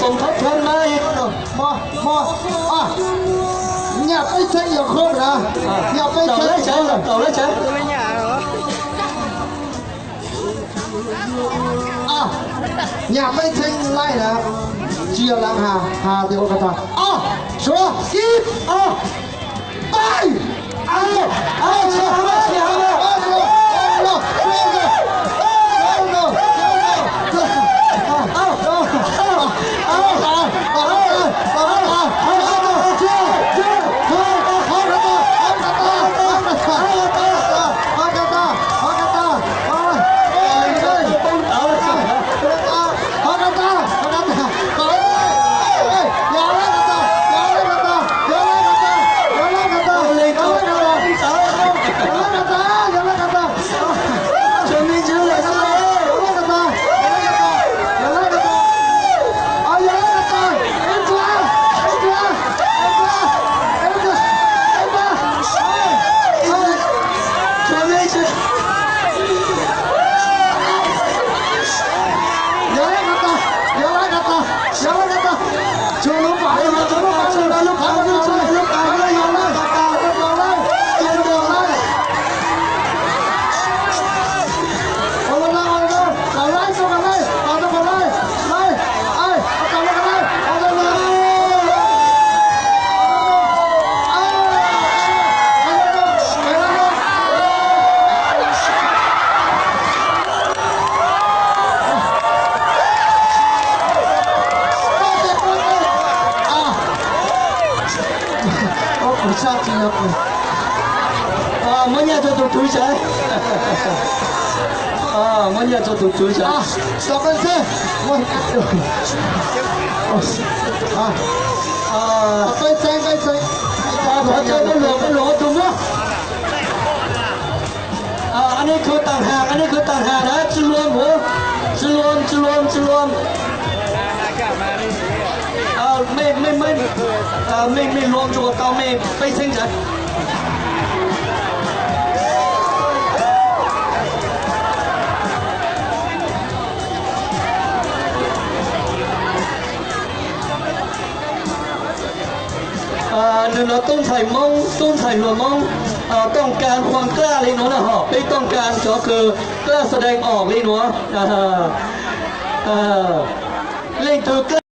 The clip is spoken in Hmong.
Mos, mos, a, nyam peb txheeb yog khob na, nyam peb txheeb. A, nyam peb txheeb laij na, tsis yog leej has, has tias ua ko tag. A, suav, ib, a, pais. Muab nyiaj rau tus tswv sawv. Muab nyiaj rau tus tswv sawv. Thov caw peb luag, peb luag ua tus muab. Anij khwv taag has, anij khwv taag has na, tsi luam, tsi luam, tsi luam, tsi luam. Mej, mej, mej luam tsuas tau mej peb txheeb ntawd. Nws los tub ntxhais Moob, tub ntxhais hluas Moob, tooj kas huam klaj li nuav na ho, peb tooj kas cov kws klaj xa dees om li nuav. Leej twg